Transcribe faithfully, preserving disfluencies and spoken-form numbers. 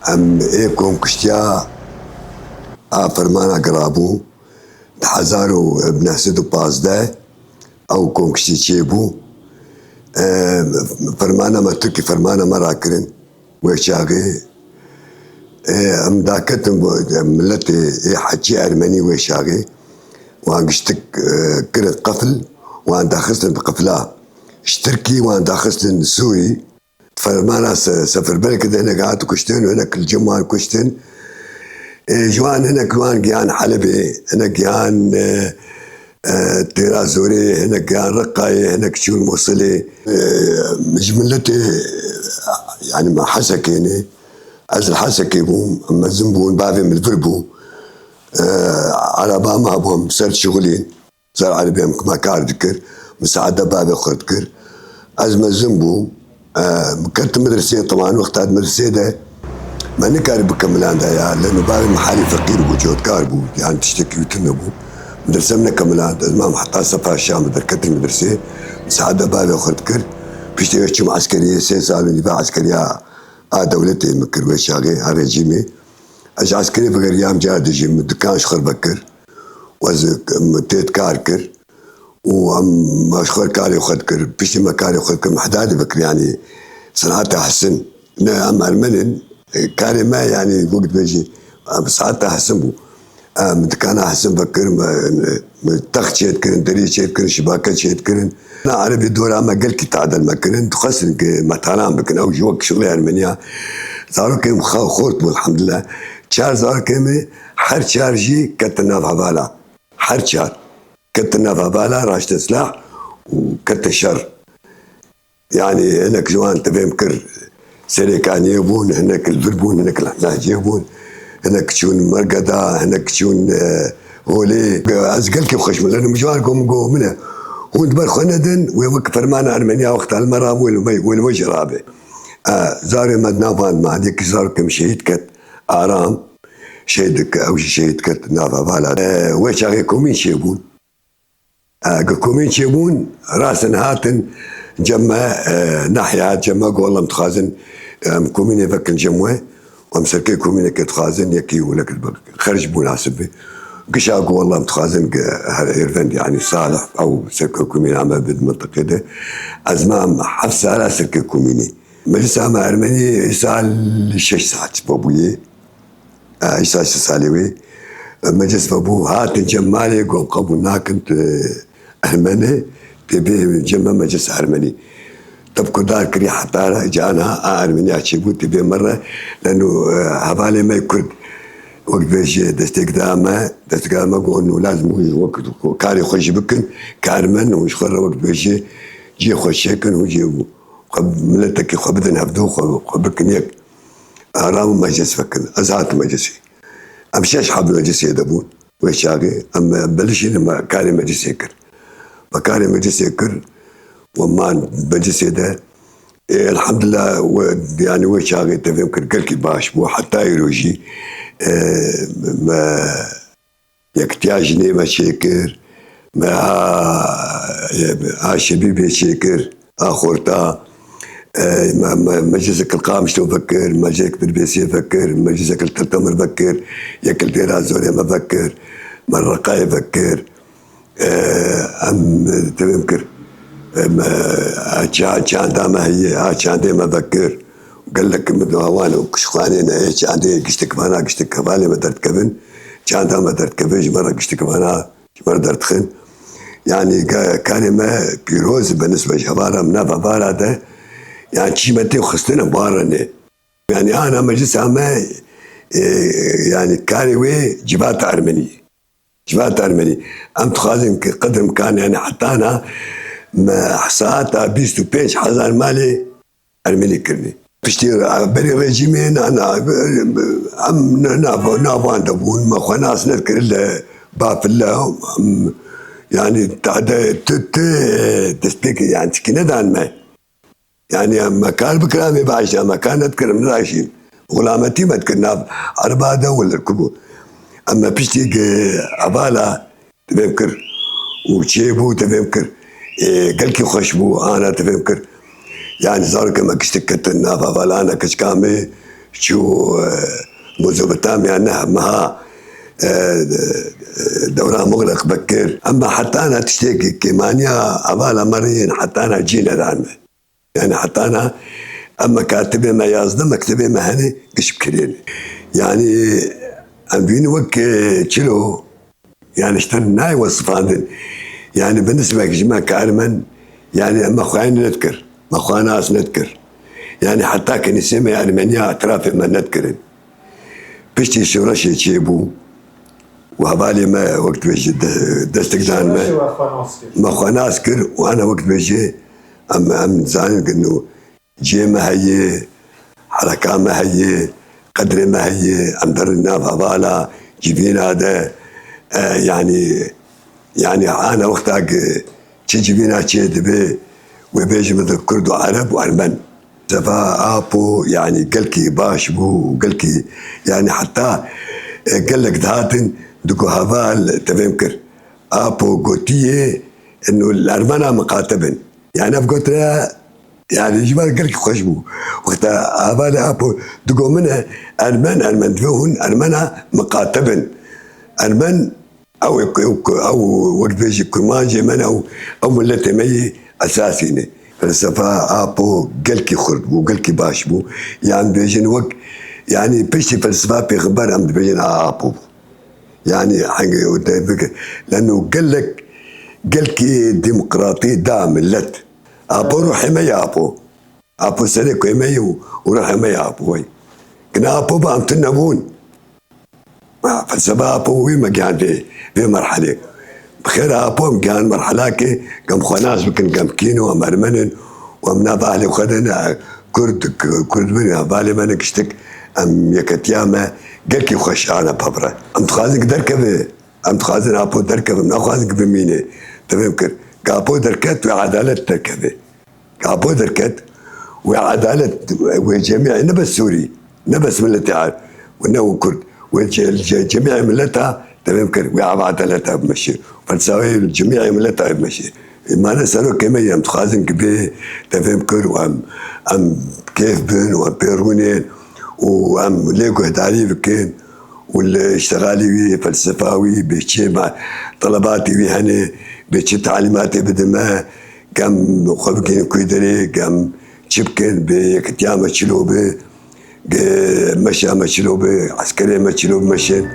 Em ê komkuştiya a fermana girabû. Di hezar û neh sed û pazdeh ew komkuştî çêbû. E, Fermana me Tirkî fermana me rakirin wê çaxê. E, em daketin bo, e, miletê ê heçî ermenî wê çaxê. Wan giştik, e, kirin qefil, wan daxistin bi qefila. Ji Tirkî wan daxistin Sûrî. Fermana se-, seferberkê de hinek hat kuştin, hinek li cem wan kuştin. Ê, ji wan hinek wan gihan Helebê, hinek gihan, e, e, Têra Zorê, hinek gihan Reqayê, hinek çûn Mûsilê. E, ji miletê, yani me Hesekê ne, ez li Hesekê bûm, em mezin bûn, bavê min li vir bû. E, Ereba me hebû, em ser şixulîn. Zar Elî Bey me kar dikir, misaade bavê xwe dikir. Ez mezin bûm. E, ketim medresê, tewan wexta di medresê de me nikarî bikemilan de ya. Leno bavê me halî feqîr bû, cotkar bû. Yani tiştekî wî tune bû. Medrese min nekemiland. Ez mam heta sefa şam derketim medresê. Misaade bavê xwe dikir. Piştê wê çûm eskeriyê, sê sal û nîve eskeriya a dewletê min kir wê çaxê, a rejîmê. Ez ji eskerê vegeriyam, car dijî min dikan ji xwe vekir. Û ez têt kar kir û em, me ji xwe karê xwe dikir. Piştî me karê xwe dikir, me Hedadê vekir, yanî senata hesin. Ne, em ermen in, e, karê me, yanî wek dibêjî, em senata hesin bû. Em dikana hesin vekir, me, me text çêdikirin, derî çêdikirin, şibake çêdikirin. Na erebî dora me gelkî tadil me kirin, dixwestin ki me talan bikin. Ew jî wek şixulê ermeniya. Zarokên xwe xort bû, elhamdulillah. Çar zarokên me, her çar jî ketin nav hevala. Her çar. Ketin nav hevala, raşte silah û ketin şer. Yani hinek ji wan tevêm kir, Serêkaniyê bûn, hinek li vir bûn, hinek li Nahciyê bûn, hinek çûn Mergeda, hinek çûn, e, Holê. Ez gelkî xweş min, lenim ji wan ku min got, min e. Hûn di ber xwe nedin, wê wek fermana Ermeniya wexta li me rabû, wê li me, wê li me jî rabe. E, zarê me di nav wan man, yekî zarokê min şehîd ket, Aram. Şehîd dike, ew jî şehîd ket nav hevala. E, wê çaxê komîn çêbûn. E, ku komîn çêbûn, rastin hatin cem me, e, Nahya hat cem me, got, "Wela em dixwazin, e, em komînê vekin cem we." Em serkê komîneke dixwazin, yekî welek xerc bû nasib be. Gişa got, "Wela em dixwazin ki her êrvend, yanî Salih, ew serkê komîna me bi di mintiqê de." Ez mam heft sala serkê komînê. Meclisa me ermenî îsal şeş saet vebûyê. E, îsal şeş salê wê. E, meclis vebû, hatin cem malê, got, "Qebûl nakin, tu ermen î, tê bê cem me meclis ermenî." Tepkudar kirî heta re, cana a ermeniya çêbû, tê bê me re, leno, e, hevalê me kurd, wek dibêjî, destek da me, destek da me, got, "Nû lazim hûn wek karê xwe jî bikin, karmen hûn ji xwe re wek dibêjî, cihê xwe çêkin, hûn jî xwe, miletekî xwe bidin hevdû, xwe, xwe bikin yek." Aram û meclis vekin. Ez hatim meclisê. Em şeş heb meclisê de bûn. Wê çaxê em belişînin me karê meclisê kir. Me karê meclisê kir, we man meclisê de. Ê, elhamdulillah, we, yani wê çaxê tevêm kir, gelkî baş bû. Heta îro jî, e, me Yekitiya jinê me çêkir, me a, a Şebîbê çêkir, a Xorta, e, me, me, meclisek li Qamişlo vekir, meclisek Dirbêsiyê vekir, meclisek li Til Temir vekir, yek li Dêra Zorê me vekir, me Reqayê vekir. E, em tevêm kir. E, me, a ça-, çanda me heye, a çandê me vekir. Gelek min wan û kuşxanê ne, ê çandê giştik vana, giştik hevalê me derdikevin, çanda me derdikevin, ji me re giştik vana, ji me re derdixin. Yani ge-, karê me pîroz be nisbe ji hevala min, nav hevala de, yani çî me tê xistine bar re ne. Yani ana meclisa me, e, yani karê wê civata ermenî. Civata ermenî. Em dixwazin ki qedir imkan, yani hetana me saeta bîst û pênc hezar malê ermenî kirinê. Piştî berî rejîmê na, na, em na, na, na van de bûn, me xwe nas nedikir li bafile, em, yani tade tu, tu destpêkê, yani çikî nedan me. Yani em me kar bikira, em ê biaşî, em me kar nedikir, em niraşîn. Xulametî me dikir nav erba de û li ku bû. Em me piştî gi hevala tevêm kir û çêbû tevêm kir. Ê, gelkî xweş bû, ana tevêm kir. Yani zarokê me giştik ketin nav hevala, ana keçika me Çû, e, Mezopotamya neh meha, e, e, dewra Muxleq vekir. Ema hetana tiştekî kêmaniya hevala me re yên hetana cî nedan me. Yani hetana em mekatibê me yazdeh mektebê me hene giş kirên. Yani em bîn wek, e, çilo, yani işte nayê wesifandin. Yani bi nisbek ji me karmen, yani em me xwayên nedikir, me xwe nas nedikir. Yani heta kenîsê me Ermeniya etrafê me nedikirin. Piştî şoreşê çêbû û hevalê me wek dibêje de-, destek dan me. Şoreşê we xwe nas kir. Me xwe nas kir û ana wek dibêje em, em zanin ku cihê me heye, hereka me heye, qedrê me heye, em derin nav hevala, civîna de, e, yani, yani ana wexta ku çi civîna çê dibe, wê bêjin min Kurd û Ereb û Ermen. Sefa Apo, yani gelkî baş bû, gelkî, yani heta, e, gelek dihatin digo heval tevêm kir. Apo gotiye, ino li Ermena miqatib in. Yani ev gotire, yani ji me re gelkî xweş bû. Wexta hevalê Apo digo min e, Ermen, Ermen divê hûn Ermena miqatib in. Ermen, ew, ew, ew, ew wek dibêjî kurmancê me ne, ew, ew miletê me yî esasî ne. Felsefa Apo gelkî xurt bû, gelkî baş bû. Yan dibêjin wek, yani piştî felsefa pêxember em dibêjin a Apo bû. Yani henge te bike, leno gelek, gelkî demokratî da millet. Apo ruhê me ya Apo. Apo serê koyê me ye û, û ruhê me ya Apo wey. Gina Apo ba em tune nebûn. Ha, felsefa Apo wî me gihan vê, vê merhelê. Bi xêr Apo em gihan merhelakê, gem xwe nas bikin, gem kîn û em Ermen in û em nav ahlê xwe de ne, Kurd, Kurd bin, hevalê me ne giştik, em yeketiya me gelkî xweş ana pevre. Em dixwazin ki derkeve, em dixwazin Apo derkeve, em naxwazin ki bimîne. Tevêm kir. Ka Apo derket wê edalet derkeve. Apo derket, wê edalet, wê cemî, ne bes Sûrî, ne bes miletê Erb, û ne û Kurd, wê ce-, ce-, cemî mileta, tevêm kir, wê ev edaleta bimeşe. Felsefeyê cemî mileta bimeşe. Mane serokê me em dixwazin ki bê, tevêm kir, û em, em kêf bin, û em pê rûnên, û em lê guhdarî bikin, û li iştixalî wî, felsefa wî, bê çi ma-, telebatê wî hene, bê çi talîmatê bide me, Gem xwe bikin ku derê, gem çi bikin, bi yekitiya me çilo bi, ge-, meşa me çilo bi, eskerê me çilo bimeşin.